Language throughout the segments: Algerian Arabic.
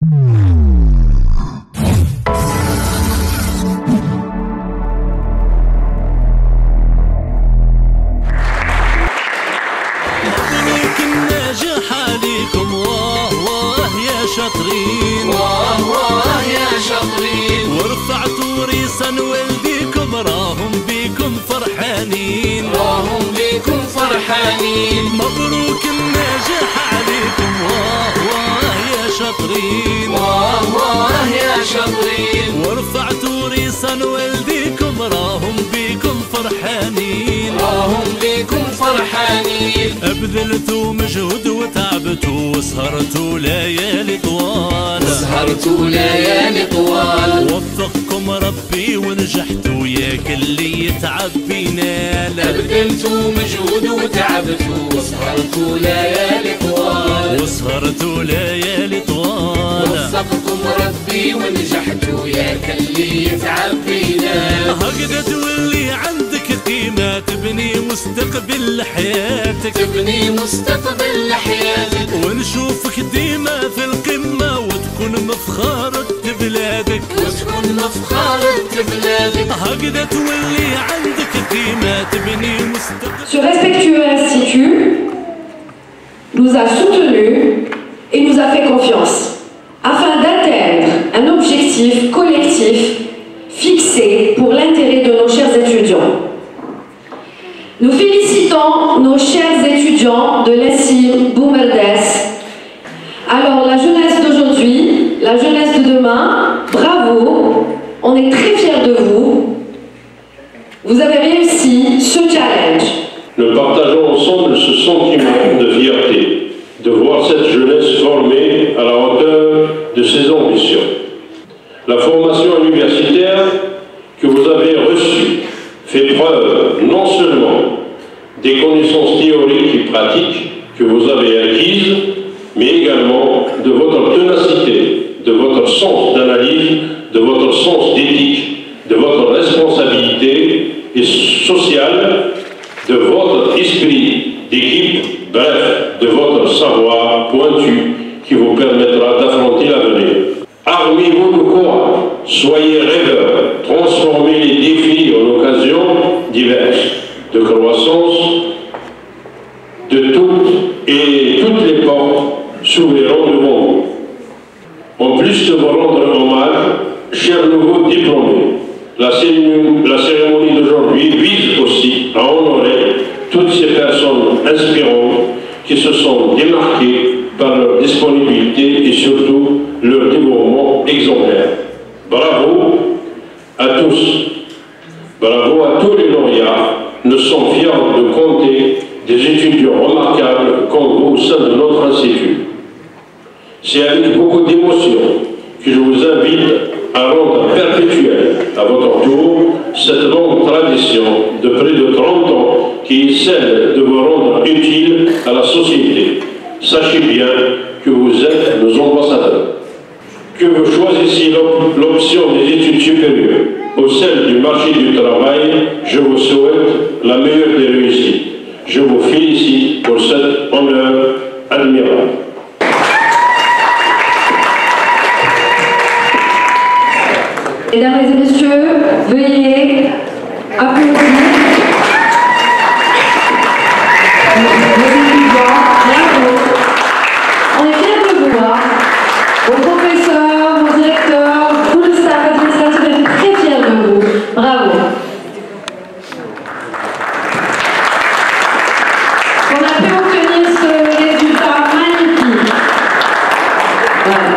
مبروك النجاح عليكم، واه واه يا شاطرين، واه واه يا شاطرين، ورفعتوا ريسا والديكم، راهم بيكم فرحانين، راهم بيكم فرحانين. مبروك النجاح عليكم، واه واه يا شاطرين، واه واه يا شاطرين، ورفعتوا ريسا والديكم، راهم بيكم فرحانين، راهم بيكم فرحانين. بذلتوا مجهود وتعبتوا وسهرتوا ليالي طوال، وسهرتوا ليالي طوال، وفقكم ربي ونجحتوا يا كل يتعب ينال. بذلتوا مجهود وتعبتوا وسهرتوا ليالي طوال، وسهرتوا ليالي طوال، وفقكم ربي ونجحتوا يا كل يتعب ينال. هكذا تولي عندك قيمة، تبني مستقبل لحياتك، تبني مستقبل لحياتك، ونشوفك ديما في القمة، وتكون مفخرة بلادك، وتكون مفخرة بلادك. هكذا تولي عندك قيمة، تبني مستقبل. Ce respectueux institut nous a soutenus et nous a fait confiance afin d'atteindre un objectif collectif fixé pour l'intérêt de nos chers étudiants. Nous félicitons nos chers étudiants de l'ENSIM Boumerdès. Alors la jeunesse d'aujourd'hui, la jeunesse de demain, bravo, on est très fiers de vous. Vous avez réussi ce challenge. Nous partageons ensemble ce sentiment de fierté de voir cette jeunesse formée à la hauteur de ses ambitions. La formation universitaire que vous avez reçue fait preuve non seulement des connaissances théoriques et pratiques que vous avez acquises, mais également de votre ténacité, de votre sens d'analyse, de votre sens d'éthique, de votre responsabilité et sociale, de votre esprit d'équipe, bref, de votre savoir pointu qui vous permettra d'affronter l'avenir. Armez-vous de courage, soyez rêveurs, transformez les défis en occasions diverses de croissance, de toutes et toutes les portes s'ouvriront devant vous. En plus de vous rendre hommage, chers nouveaux diplômés, la cérémonie d'aujourd'hui vise aussi à honorer toutes ces personnes inspirantes qui se sont démarquées par leur disponibilité et surtout leur dévouement exemplaire. Bravo à tous, bravo à tous les lauréats. Nous sommes fiers de compter des étudiants remarquables comme vous au sein de notre institut. C'est avec beaucoup d'émotion que je vous invite à rendre perpétuelle à votre tour cette longue tradition de près de 30 ans qui est celle de vous rendre utile à la société. Sachez bien que vous êtes nos ambassadeurs. Que vous choisissiez l'option des études supérieures ou celle du marché du travail, je vous souhaite la meilleure des réussites. Je vous félicite pour cet honneur admirable. Mesdames et messieurs, veuillez applaudir nos étudiants. Bravo. On est fiers de vous voir. Vos professeurs, vos directeurs, tout le staff administratif est très fier de vous. Bravo. On a pu obtenir ce résultat magnifique. Voilà.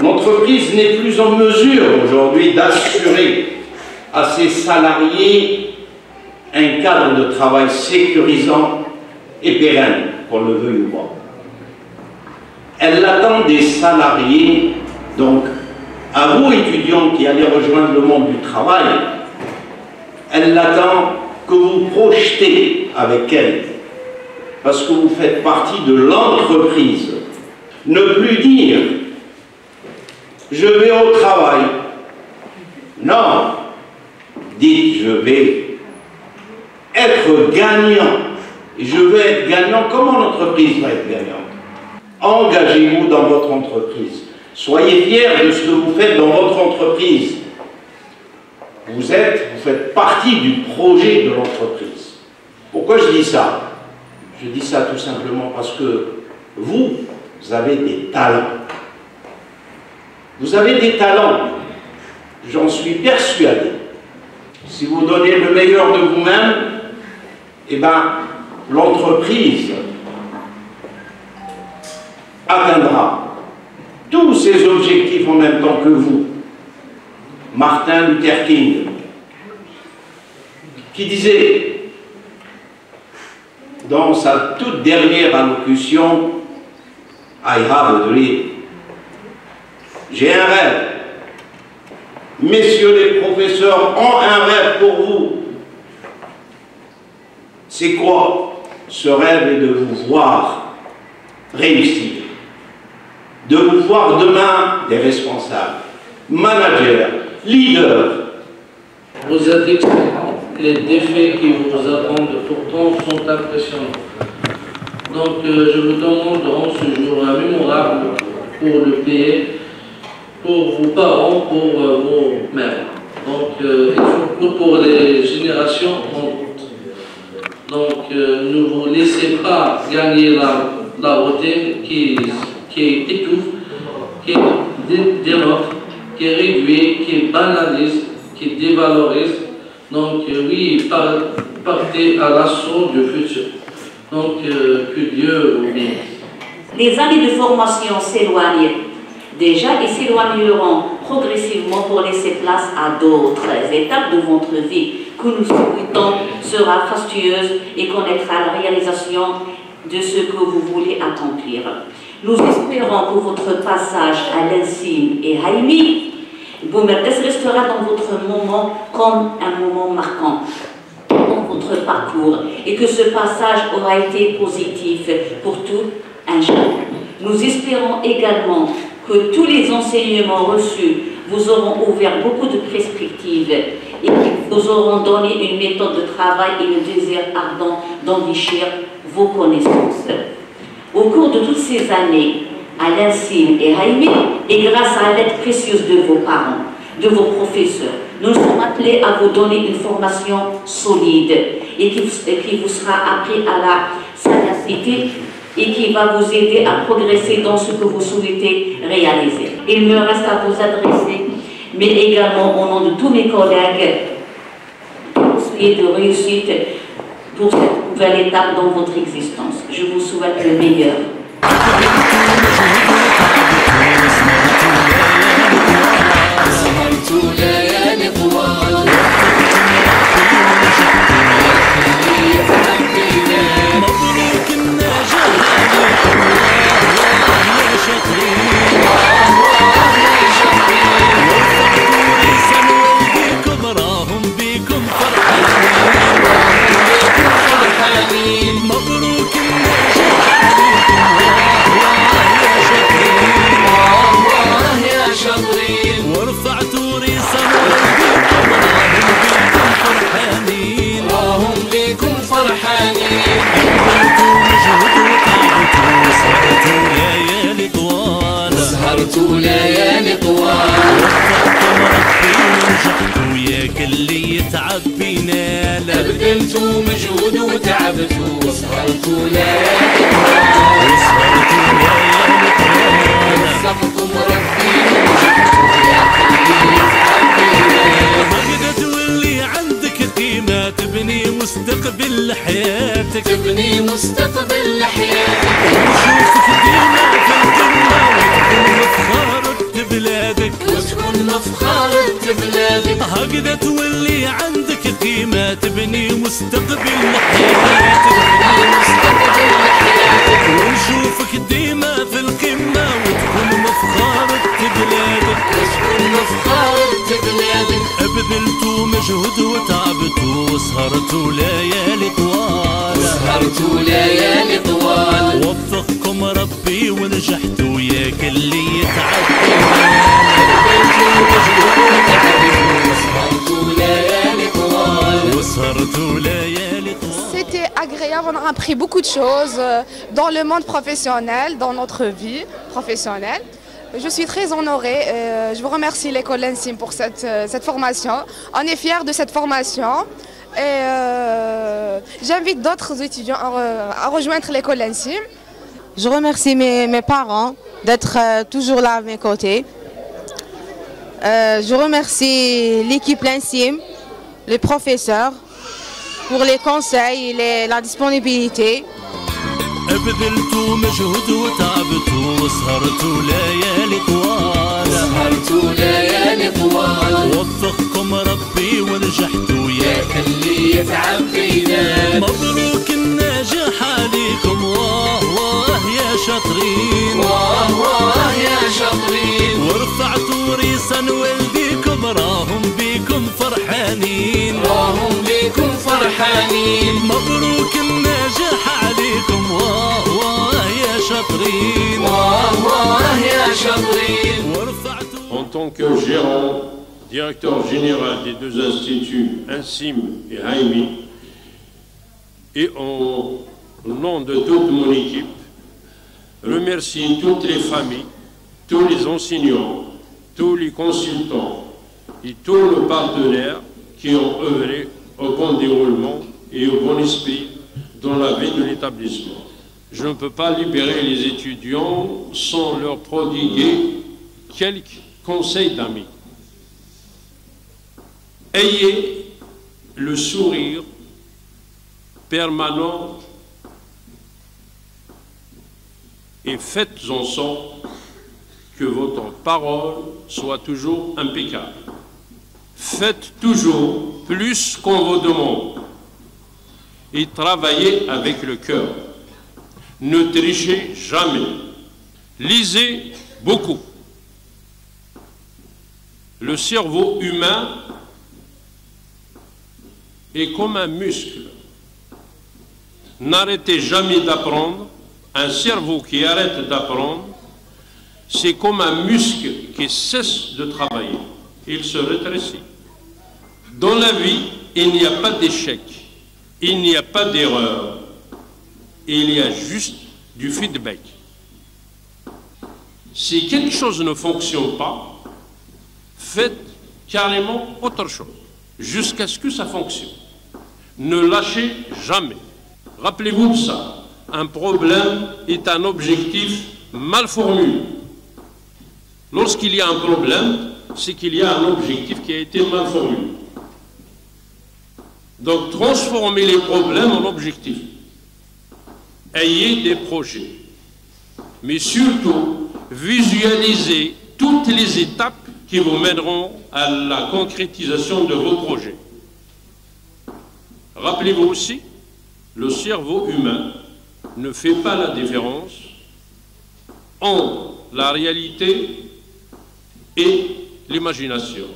L'entreprise n'est plus en mesure aujourd'hui d'assurer à ses salariés un cadre de travail sécurisant et pérenne, qu'on le veuille ou pas. Elle attend des salariés, donc à vous étudiants qui allez rejoindre le monde du travail, elle attend que vous projetez avec elle, parce que vous faites partie de l'entreprise. Ne plus dire « je vais au travail ». Non, dites « je vais être gagnant gagnant, comment l'entreprise va être gagnante? Engagez-vous dans votre entreprise. Soyez fiers de ce que vous faites dans votre entreprise. Vous faites partie du projet de l'entreprise. Pourquoi je dis ça? Je dis ça tout simplement parce que vous avez des talents. Vous avez des talents, j'en suis persuadé. Si vous donnez le meilleur de vous-même, eh ben, l'entreprise atteindra tous ses objectifs en même temps que vous. Martin Luther King, qui disait dans sa toute dernière allocution, « I have a dream ». J'ai un rêve. Messieurs les professeurs ont un rêve pour vous. C'est quoi? Ce rêve est de vous voir réussir, de vous voir demain des responsables, managers, leaders. Vous êtes excellents. Les défis qui vous attendent pourtant sont impressionnants. Donc je vous demande de rendre ce jour mémorable pour le pays, pour vos parents, pour vos mères. Donc, et surtout pour les générations en route. Donc, ne vous laissez pas gagner la routine qui étouffe, qui dénote, qui réduit, qui banalise, qui dévalorise. Donc, oui, partez à l'assaut du futur. Donc, que Dieu vous bénisse. Les années de formation s'éloignent déjà et s'éloigneront progressivement pour laisser place à d'autres étapes de votre vie que nous souhaitons sera fastueuse et connaîtra la réalisation de ce que vous voulez accomplir. Nous espérons que votre passage à l'ENSIM et Haïmi Boumerdès restera dans votre moment comme un moment marquant dans votre parcours et que ce passage aura été positif pour tout un chacun. Nous espérons également que tous les enseignements reçus vous auront ouvert beaucoup de perspectives et qu'ils vous auront donné une méthode de travail et le désir ardent d'enrichir vos connaissances. Au cours de toutes ces années, à l'ENSIM et Haïmi, et grâce à l'aide précieuse de vos parents, de vos professeurs, nous sommes appelés à vous donner une formation solide et qui vous sera appris à la sagacité et qui va vous aider à progresser dans ce que vous souhaitez réaliser. Il me reste à vous adresser, mais également au nom de tous mes collègues, vous souhaiter de réussite pour cette nouvelle étape dans votre existence. Je vous souhaite le meilleur. ليالي طوال وفقتم ربي ونجحتوا يا كل يتعب بينال بذلتوا مجهود وتعبتوا وسهرتوا ليالي طوال وسهرتوا ليالي طوال وفقتم ربي ونجحتوا يا كل يتعب بينال مجد تولي عندك قيمة تبني مستقبل حياتك تبني مستقبل حياتك ونشوفك ديما في القمة وتكون مفخرة بلادك وتكون مفخرة بلادك هكذا تولي عندك قيمة تبني مستقبل حياتك تبني مستقبل حياتك ونشوفك ديما في القمة وتكون مفخرة بلادك وتكون مفخرة بلادك بذلتوا مجهود وتعبتوا وسهرتوا ليالي طوال وسهرتوا ليالي طوال وفقكم ربي ونجحتوا يا كل يتعب بذلتوا مجهود وتعبتوا وسهرتوا ليالي طوال وسهرتوا ليالي طوال. C'était agréable. agréable, on a appris beaucoup de choses dans le monde professionnel, dans notre vie professionnelle. Je suis très honorée, je vous remercie l'école ENSIM pour cette formation. On est fiers de cette formation et j'invite d'autres étudiants à rejoindre l'école ENSIM. Je remercie mes parents d'être toujours là à mes côtés. Je remercie l'équipe ENSIM, les professeurs, pour les conseils et la disponibilité. بذلتوا مجهود وتعبتوا وسهرتوا ليالي طوال، سهرتوا ليالي طوال، وفقكم ربي ونجحتوا يا كلية عبيدات. مبروك النجاح عليكم، واه واه يا شاطرين، واه واه يا شاطرين، ورفعتوا ريسا والديكم راهم بيكم فرحانين، راهم بيكم فرحانين. مبروك النجاح عليكم، واه واه يا شاطرين، واه واه يا شاطرين. En tant que gérant, directeur général des deux instituts ENSIM et HAIMI, et au nom de toute mon équipe, remercie toutes les familles, tous les enseignants, tous les consultants et tous nos partenaires qui ont œuvré au bon déroulement et au bon esprit dans la vie de l'établissement. Je ne peux pas libérer les étudiants sans leur prodiguer quelques conseils d'amis. Ayez le sourire permanent et faites en sorte que votre parole soit toujours impeccable. Faites toujours plus qu'on vous demande et travaillez avec le cœur. Ne trichez jamais. Lisez beaucoup. Le cerveau humain est comme un muscle. N'arrêtez jamais d'apprendre. Un cerveau qui arrête d'apprendre, c'est comme un muscle qui cesse de travailler. Il se rétrécit. Dans la vie, il n'y a pas d'échec, il n'y a pas d'erreur, il y a juste du feedback. Si quelque chose ne fonctionne pas, faites carrément autre chose, jusqu'à ce que ça fonctionne. Ne lâchez jamais. Rappelez-vous de ça. Un problème est un objectif mal formulé. Lorsqu'il y a un problème, c'est qu'il y a un objectif qui a été mal formulé. Donc, transformez les problèmes en objectifs. Ayez des projets. Mais surtout, visualisez toutes les étapes qui vous mèneront à la concrétisation de vos projets. Rappelez-vous aussi, le cerveau humain ne fait pas la différence entre la réalité et l'imagination.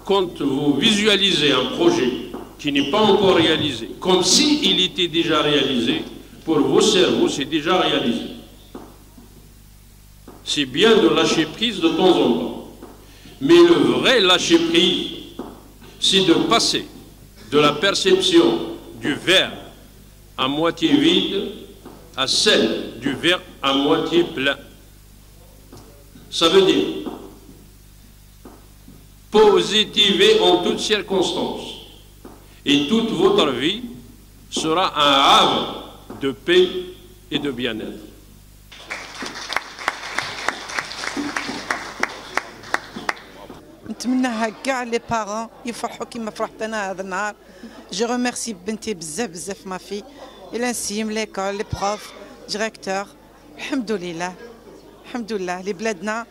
Quand vous visualisez un projet qui n'est pas encore réalisé, comme s'il était déjà réalisé, pour vos cerveaux, c'est déjà réalisé. C'est bien de lâcher prise de temps en temps. Mais le vrai lâcher prise, c'est de passer de la perception du verre à moitié vide à celle du verre à moitié plein. Ça veut dire positiver en toutes circonstances. Et toute votre vie sera un havre de paix et de bien-être. نتمناها كاع les parents يفرحوا كيما فرحت انا هذا النهار. Je remercie بنتي بزاف بزاف ma fille, l'ENSIM, l'école, les profs, directeur. الحمد لله الحمد لله لبلادنا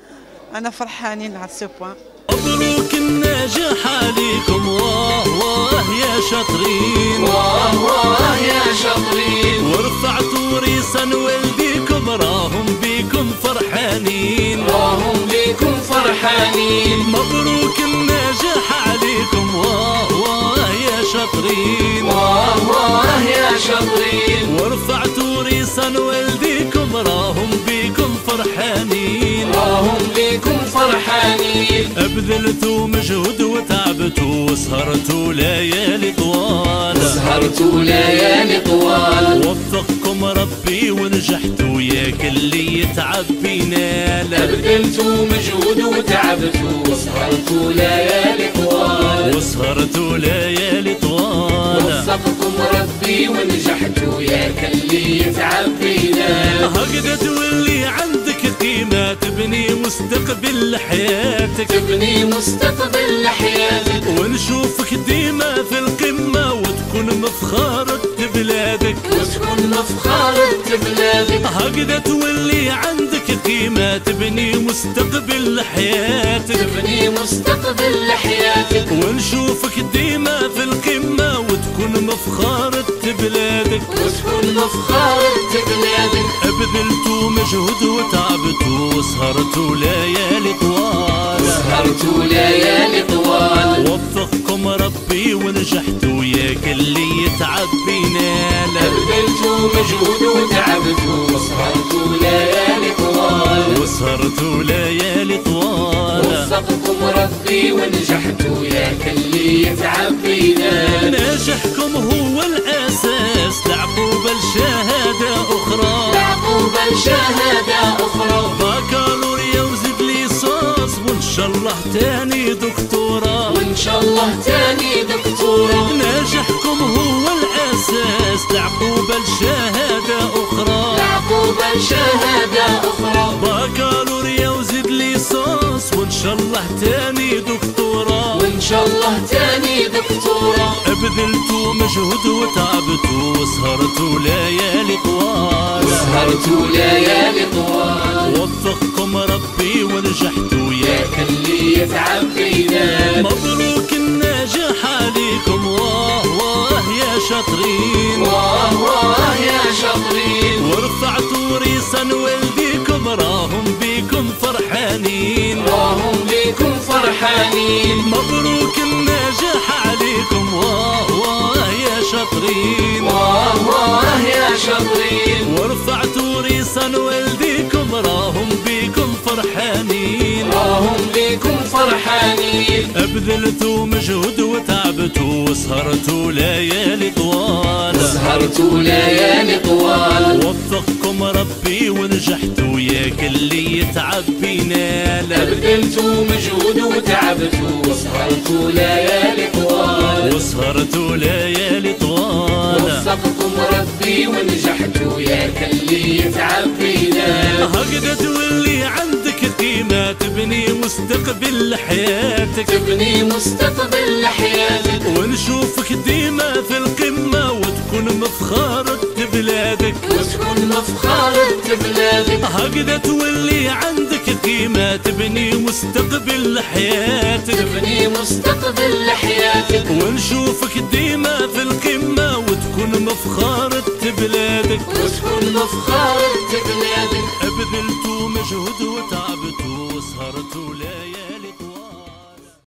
انا فرحانين على ce point. مبروك النجاح عليكم، واه واه يا شاطرين، واه واه يا شاطرين، ورفعتوا ريسا والديكم راهم بيكم فرحانين، راهم بيكم فرحانين. مبروك النجاح عليكم، واه واه يا شاطرين، واه واه يا شاطرين، ورفعتوا ريسا والديكم راهم بيكم فرحانين، راهم بيكم فرحانين. بذلتوا مجهود وتعبتوا. وسهرتوا ليالي طوال، وسهرتوا ليالي طوال. وفقكم ربي ونجحتوا يا كل يتعب ينال. بذلتوا مجهود وتعبتوا وسهرتوا ليالي طوال، وسهرتوا ليالي طوال. وفقكم ربي ونجحتوا يا كل يتعب ينال. هكذا تولي عندك قيمة تبني مستقبل حياتك، تبني مستقبل حياتك. ونشوفك ديما في القمة وتكون مفخرة بلادك، وتكون مفخرة بلادك. هكذا تولي عندك قيمة تبني مستقبل حياتك، تبني مستقبل حياتك. ونشوفك ديما في القمة وتكون مفخرة بلادك، وتكون مفخرة بلادك. بذلتوا مجهود وتعبتوا وسهرتوا ليالي طوال، وسهرتوا ليالي طوال. وفقكم ربي ونجحتوا يا كل يتعب ينال. بذلتوا مجهود وتعبتوا وسهرتوا ليالي طوال، وسهرتوا ليالي طوال. وفقكم ربي ونجحتوا يا كل يتعب ينال. نجاحكم هو الأساس لعقوبة لشهادة أخرى، لعقوبة لشهادة أخرى. بكالوريا وزيد licence وإن شاء الله تاني دكتورة، وإن شاء الله تاني دكتورة. نجاحكم هو الأساس لعقوبة لشهادة أخرى، لعقوبة لشهادة أخرى. بكالوريا وزيد licence وإن شاء الله تاني دكتورة، وإن شاء الله تاني دكتورة. بذلتوا مجهود وتعبتوا وسهرتوا ليالي طوال، وسهرتوا ليالي طوال. وفقكم ربي ونجحتوا يا كل يتعب ينال. مبروك النجاح عليكم واه واه يا شاطرين، واه واه يا شاطرين. ورفعتوا ريسا والديكم راهم بيكم فرحانين، راهم بيكم فرحانين. مبروك النجاح عليكم واه واه يا شاطرين، واه واه يا شاطرين. ورفعتوا ريسا والديكم راهم بيكم فرحانين، راهم بيكم فرحانين. بذلتوا مجهود وتعبتوا وسهرتوا ليالي طوال، وسهرتوا ليالي طوال. وفقكم ربي ونجحتوا يا كل يتعب ينال. بذلتوا مجهود وتعبتوا وسهرتوا ليالي طوال، وسهرتوا ليالي طوال. وفقكم ربي ونجحتوا يا كل يتعب ينال. هكذا تولي عندك قيمة تبني مستقبل حياتك، تبني مستقبل حياتك. ونشوفك ديما في القمة وتكون مفخرة بلادك، وتكون مفخرة بلادك. هكذا تولي عندك قيمة تبني مستقبل حياتك، تبني مستقبل حياتك. ونشوفك ديما في القمة وتكون مفخرة بلادك، وتكون مفخرة بلادك. بذلتوا مجهود وتعبتوا وسهرتوا ليالي.